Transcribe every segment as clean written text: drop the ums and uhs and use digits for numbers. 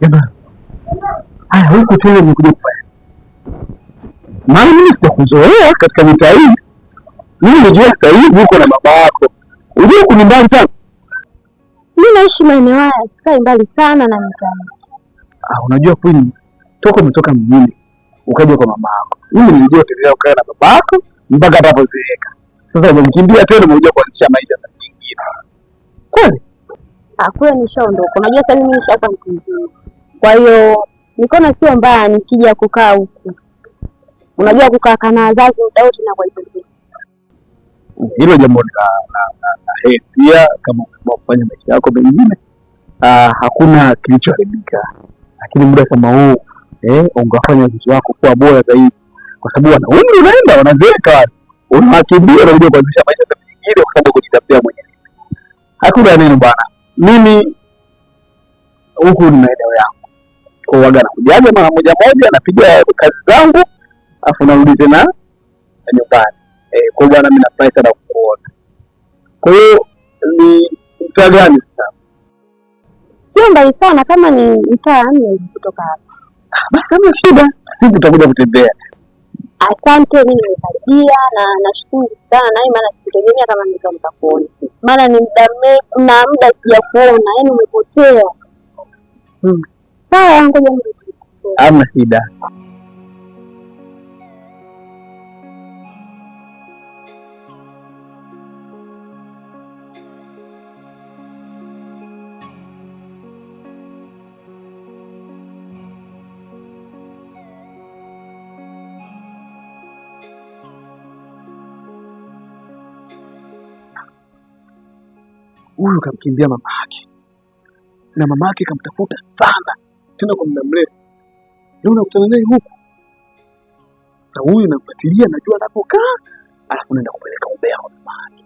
Jamaa, haya huku tena nimekuja kufanya. Maana mimi sijakuzoea katika mitaa hii. Mimi najua sasa hivi uko na baba yako. Unajua huku ni mbali sana. Mimi naishi maeneo haya, sikai mbali sana na mitaa. Ah, unajua kweli toka umetoka mjini ukaja kwa mama yako. Mimi nilijua utaendelea kukaa na baba yako mpaka atakapozeeka. Sasa umemkimbia tena, umekuja kuanzisha maisha sasa nyingine. Kweli? Ah, kule nishaondoka. Unajua sasa mimi nishakuwa mtu mzima. Kwa hiyo nikaona sio mbaya nikija kukaa huku. Unajua kukaa kana wazazi muda wote na kwa hivyo. Hilo jambo ni la heri pia, kama umeamua kufanya maisha yako mengine, hakuna kilichoharibika, lakini muda kama huu ungewafanya wazazi wako kuwa bora zaidi, kwa sababu wana umri unaenda, wanazeeka, unawakimbia, unakuja kuanzisha maisha sehemu nyingine, kwa sababu kujitafutia mwenyewe. Hakuna neno bwana, mimi huku ni maeneo yangu, kwa waga nakujaga mara moja moja, napiga kazi zangu, afu narudi tena nyumbani. Kwa bwana, mimi nafurahi sana kukuona. Kwa hiyo ni mtaa gani sasa? Sio mbali sana, kama ni mtaa 4 hivi kutoka hapa. Basi hamna shida, siku tutakuja kutembea. Asante, mimi nimekaribia na nashukuru kukutana nawe, maana sikutegemea kama naweza nikakuona, maana ni muda mrefu na muda sijakuona, yaani umepotea. Sawa, ngoja nirudi. Hamna shida. Huyu kamkimbia mama yake na mama yake kamtafuta sana tena kwa muda mrefu. Leo nakutana naye huku sasa, huyu namfuatilia, najua anapokaa, alafu naenda kupeleka umbea kwa mama yake.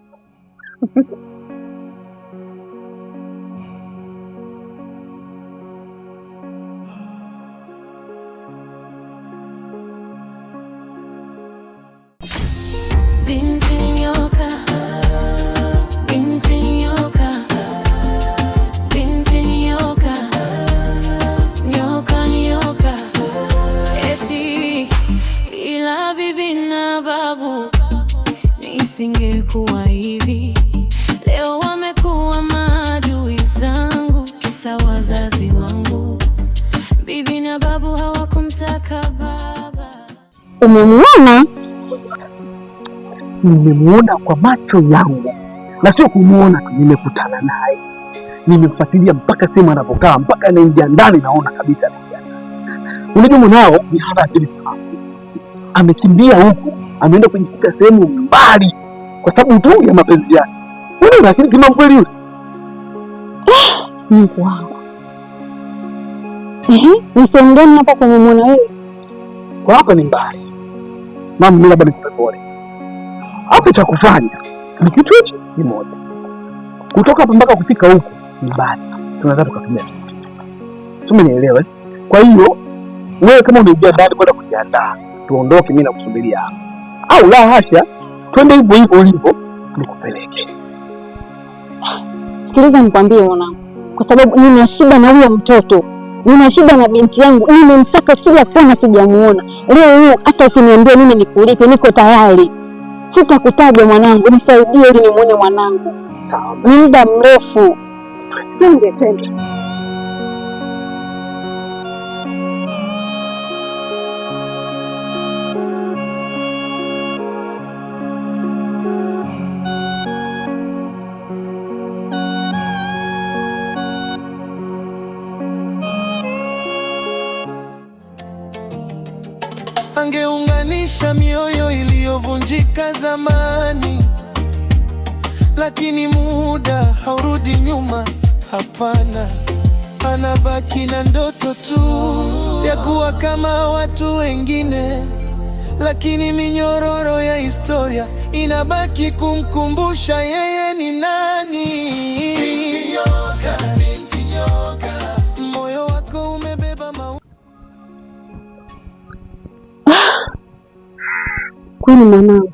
Binti nyoka, binti nyoka, binti nyoka, nyoka nyoka. Eti bila bibi na babu nisingekuwa hivi. Leo wamekuwa maadui zangu, kisa wazazi wangu. Bibi na babu hawakumtaka baba. Umemuona? Nimemuona kwa macho yangu, na sio kumuona tu, nimekutana naye, nimemfuatilia mpaka sehemu anapokaa, mpaka anaingia ndani, naona kabisa anaingia ndani. Unajua mwanao ni hana akili timamu, amekimbia huku, ameenda kujificha sehemu mbali kwa sababu tu ya mapenzi yake. Wewe una akili timamu kweli yule? Mungu wangu. Ehe, ni sehemu gani hapa kumemwona wewe? Kwa hapa ni mbali mama, mimi labda nikupe pole hapo. Cha kufanya ni kitu hichi kimoja, kutoka hapa mpaka kufika huku ni mbali, tunaweza tukatumia pikipiki, si umenielewa? Kwa hiyo wewe kama unaingia ndani kwenda kujiandaa, tuondoke, mimi nakusubiria hapa, au la hasha, twende hivyo hivyo ulivyo, nikupeleke. Sikiliza nikwambie mwanangu, kwa sababu nina shida na huyo mtoto, nina shida na binti yangu, nimemsaka kila kona, sijamuona. Leo huu hata ukiniambia mimi nikulipe, niko tayari. Sitakutaja mwanangu, nisaidie ili nimuone mwanangu. Sawa. Ni muda mrefu. Twende, twende. Angeunganisha mioyo iliyovunjika zamani, lakini muda haurudi nyuma. Hapana, anabaki na ndoto tu ya kuwa kama watu wengine, lakini minyororo ya historia inabaki kumkumbusha yeye ni nani. Binti nyoka, binti nyoka, moyo wako umebeba mau Kweli mwanangu,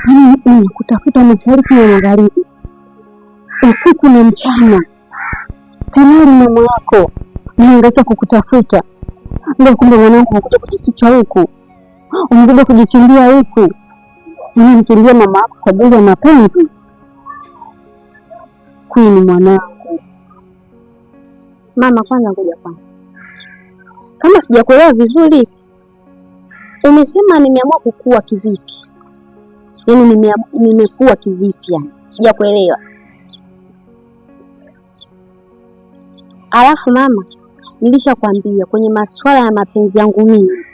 yaani nimekutafuta mashariki na magharibi, usiku na mchana, Silali mama yako, nahangaika kukutafuta. Ndio kumbe mwanangu umekuja kujificha huku, umekuja kujichimbia huku. Unamkimbia mama yako kwa ajili ya mapenzi? Queen mwanangu. Mama, kwanza ngoja kwanza, kama sijakuelewa vizuri, umesema nimeamua kukua kivipi? Yaani nimekuwa kivipi? Yani sijakuelewa. Alafu mama, nilishakwambia kwenye masuala ya mapenzi yangu mimi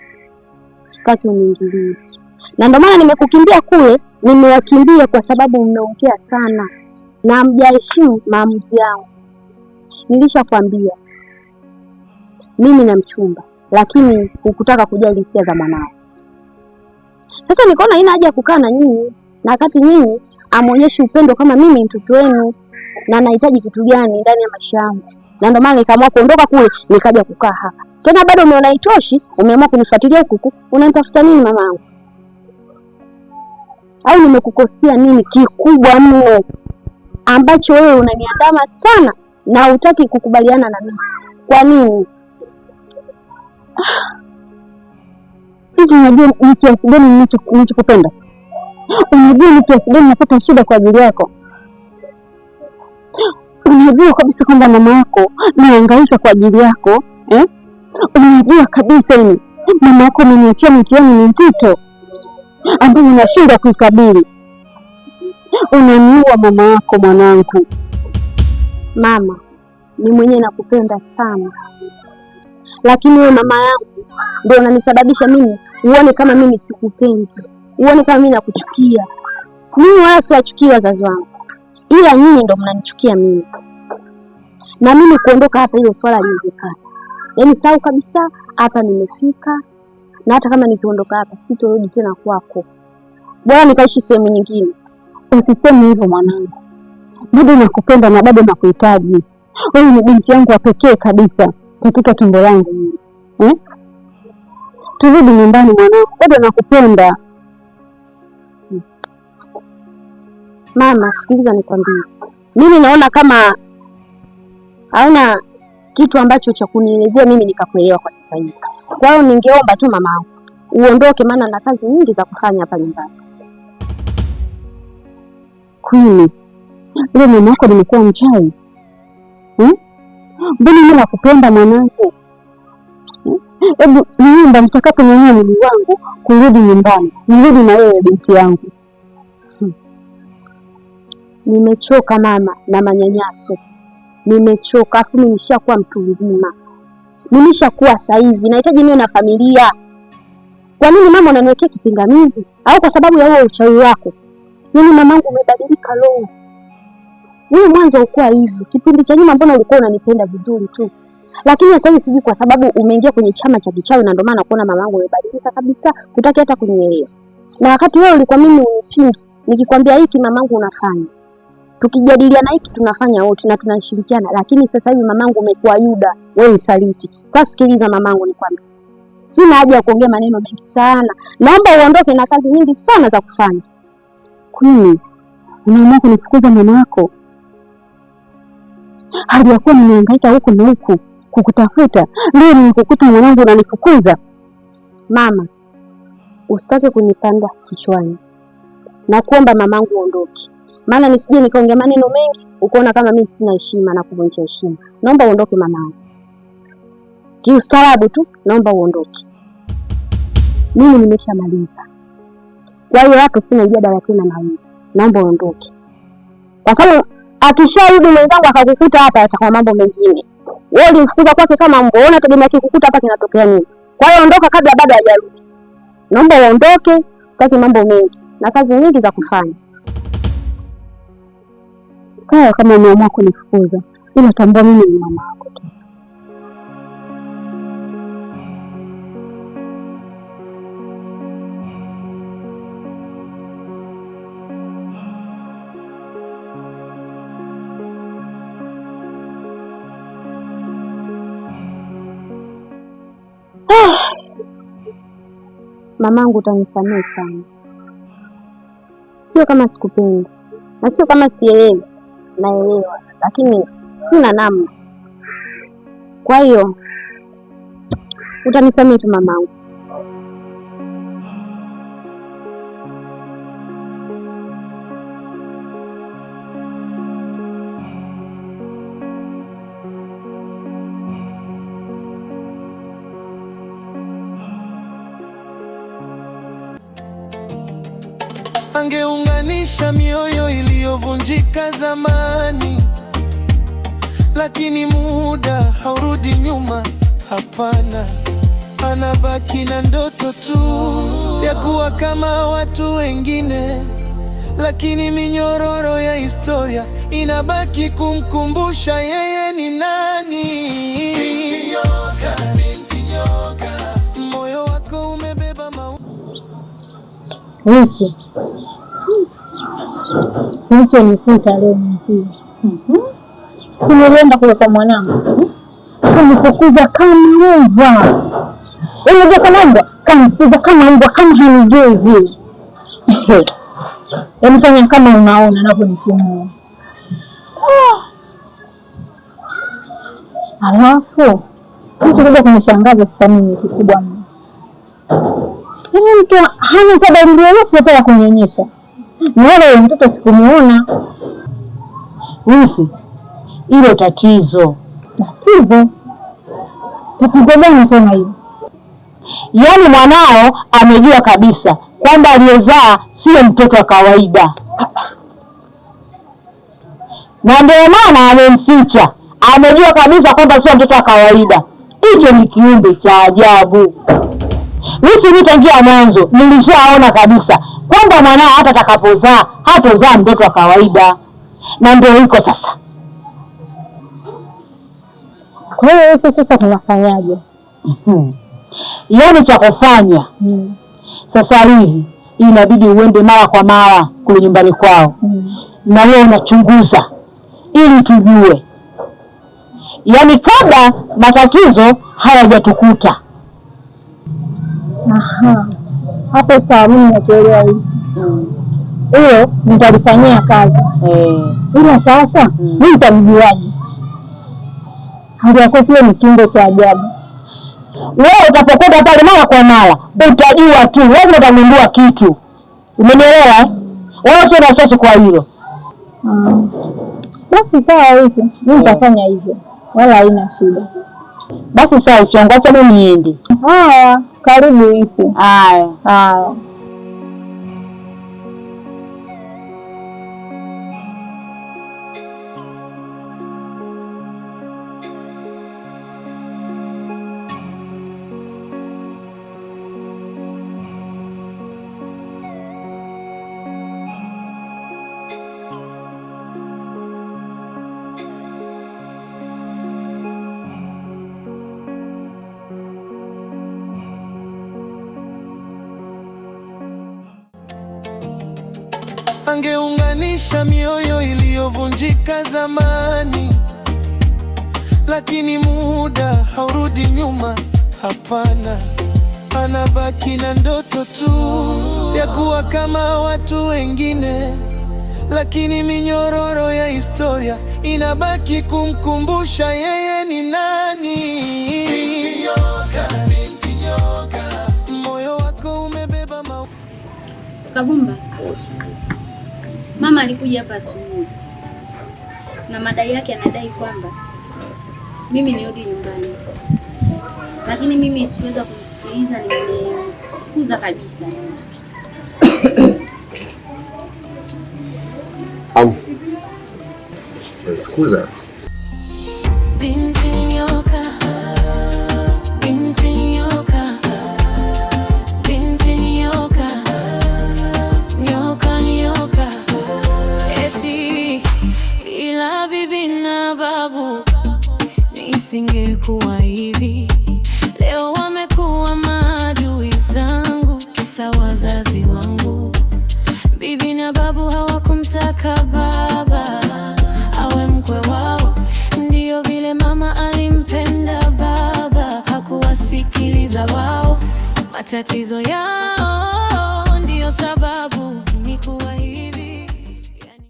sitaki uniingilie, na ndio maana nimekukimbia kule. Nimewakimbia kwa sababu mmeongea sana na hamjaheshimu maamuzi yangu. Nilishakwambia mimi na mchumba, lakini hukutaka kujali hisia za mwanao. Sasa nikaona haina haja ya kukaa na nyinyi, na wakati nyinyi amuonyeshi upendo kama mimi mtoto wenu na nahitaji kitu gani ndani ya maisha yangu, na ndio maana nikaamua kuondoka kule nikaja kukaa hapa. Tena bado umeona haitoshi, umeamua kunifuatilia huku huku. Unanitafuta nini mamangu? Au nimekukosea nini kikubwa mno ambacho wewe unaniandama sana na hutaki kukubaliana na mimi? Kwa nini? Hivi unajua ni kiasi gani nilichokupenda? Unajua ni kiasi gani napata shida kwa ajili yako? Unajua kabisa kwamba mama yako nahangaika kwa ajili yako eh? Unajua kabisa ini mama yako ameniachia mitihani mizito ambayo unashindwa kuikabili. Unaniua mama yako mwanangu. Mama, ni mwenyewe nakupenda sana, lakini wewe mama yangu ndio unanisababisha mimi uone kama mimi sikupendi, uone kama mimi nakuchukia. Mimi wala siwachukii wazazi wangu, ila nyinyi ndio mnanichukia mimi. Na mimi kuondoka hapa, hilo swala haliwezekani. Yaani sawa kabisa, hapa nimefika, na hata kama nikiondoka hapa sitorudi tena kwako, bora nikaishi sehemu nyingine. Usiseme hivyo mwanangu, bado nakupenda na bado nakuhitaji. Wewe ni binti yangu wa pekee kabisa katika tumbo langu mimi eh? Turudi nyumbani mwanangu, bado nakupenda. Mama, sikiliza nikwambie, mimi naona kama hauna kitu ambacho cha kunielezea mimi nikakuelewa kwa sasa hivi. Kwa hiyo ningeomba tu mamangu uondoke, maana na kazi nyingi za kufanya hapa nyumbani. Queen, ile mama yako nimekuwa mchawi? Mbona mimi nakupenda mwanangu? Hebu niomba nitakaponyanyua mguu wangu kurudi nyumbani, nirudi na wewe binti yangu. Nimechoka mama na manyanyaso, nimechoka. Afu mimi nishakuwa mtu mzima, nimeshakuwa sasa hivi nahitaji niwe na familia. Kwa nini mama unaniwekea kipingamizi? Au kwa sababu ya huo uchawi wako? Mimi mamangu umebadilika roho. Wewe mwanzo ukuwa hivi, kipindi cha nyuma mbona ulikuwa unanipenda vizuri tu, lakini sasa hivi sijui kwa sababu umeingia kwenye chama cha kichawi, na ndio maana nakuona mamangu umebadilika kabisa, hutaki hata kunielewa. Na wakati wewe ulikuwa mimi unifingi, nikikwambia hiki mamangu unafanya, tukijadiliana hiki tunafanya wote na tunashirikiana, lakini sasa hivi mamangu umekuwa Yuda, wewe msaliti. Sasa sikiliza mamangu, nikwambie, sina haja ya kuongea maneno mengi sana, naomba uondoke na kazi nyingi sana za kufanya. Queen, unaamua kunifukuza mama yako hali ya kuwa nimehangaika huku na huku kukutafuta, leo nimekukuta mwanangu, unanifukuza. Mama, usitake kunipanda kichwani, nakuomba mamangu uondoke, maana nisije nikaongea maneno mengi ukaona kama mimi sina heshima na kuvunja heshima. Naomba uondoke mamangu, kiustaarabu tu, naomba uondoke. Mimi nimeshamaliza, kwa hiyo hapo sina mjadala tena na wewe, naomba uondoke, kwa sababu akisharudi mwenzangu akakukuta hapa yatakuwa mambo mengine. Wewe ulimfukuza kwake kama mbwa, wewe unategemea akikukuta hapa kinatokea nini? Kwa hiyo ondoka kabla bado hajarudi. Naomba uondoke, sitaki mambo mengi na kazi nyingi za kufanya. Sawa, kama umeamua kunifukuza, ila tambua mimi ni mama yako tu. Mamangu, utanisamehe sana, sio kama sikupendi na sio kama sielewi, naelewa, lakini sina namna. Kwa hiyo utanisamehe tu mamangu. Angeunganisha mioyo iliyovunjika zamani, lakini muda haurudi nyuma, hapana. Anabaki na ndoto tu ya kuwa kama watu wengine, lakini minyororo ya historia inabaki kumkumbusha yeye ni nani. Binti nyoka, binti nyoka, moyo wako umebeba mau Wiki kilichonikuta leo mzee, si nilienda kule kwa mwanangu, kunifukuza kama mbwa. Unajua kama mbwa, kanifukuza kama mbwa, kama hanijui vile. Yaani fanya kama unaona anavyonitimua. Alafu kilichokuja kunishangaza sasa mimi kikubwa mno, yaani mtu hana hata dalili yoyote hata ya kunionyesha, na wala yule mtoto sikumuona. Wifi, hilo tatizo. Tatizo? Tatizo gani tena hilo? Yaani mwanao amejua kabisa kwamba aliyezaa sio mtoto wa kawaida, na ndio maana amemficha. Amejua kabisa kwamba sio mtoto wa kawaida. Hicho ni kiumbe cha ajabu. Wifi, mimi tangia mwanzo nilishaona kabisa kwamba mwanao hata atakapozaa hatozaa mtoto wa kawaida, na ndio iko sasa. Kwa hiyo hivi sasa tunafanyaje? Yaani cha kufanya sasa hivi inabidi uende mara kwa mara kule nyumbani kwao, na wewe unachunguza ili tujue, yaani kabla matatizo hayajatukuta. Aha, hapo sawa, mimi nakuelewa hivi. Hiyo nitalifanyia kazi, ila sasa mimi nitamjuaje? Hali yako kile ni kiumbe cha ajabu. Wewe utapokwenda pale mara kwa mara utajua tu, lazima utagundua kitu. Umenielewa? Wewe sio na wasiwasi kwa hilo. Basi sawa, hivi mimi nitafanya hivyo, wala haina shida. Basi sawa, ushangu, acha mimi niende. Haya, karibu hivi. Haya. Haya. Angeunganisha mioyo iliyovunjika zamani, lakini muda haurudi nyuma, hapana. Anabaki na ndoto tu ya kuwa kama watu wengine, lakini minyororo ya historia inabaki kumkumbusha yeye ni nani. Binti nyoka, binti nyoka, moyo wako umebeba mau Kabumba, mama alikuja hapa asubuhi na madai yake, anadai kwamba mimi nirudi nyumbani, lakini mimi sikuweza kumsikiliza, nilimfukuza kabisa. Au fukuza? Binti nyoka, binti nyoka, binti nyoka, nyoka nyoka. Eti bila bibi na babu nisingekuwa hivi. Leo wamekuwa maadui zangu, kisa wazazi wangu. Bibi na babu hawakumtaka baba awe mkwe wao, ndiyo vile mama alimpenda baba, hakuwasikiliza wao. Matatizo yao ndiyo sababu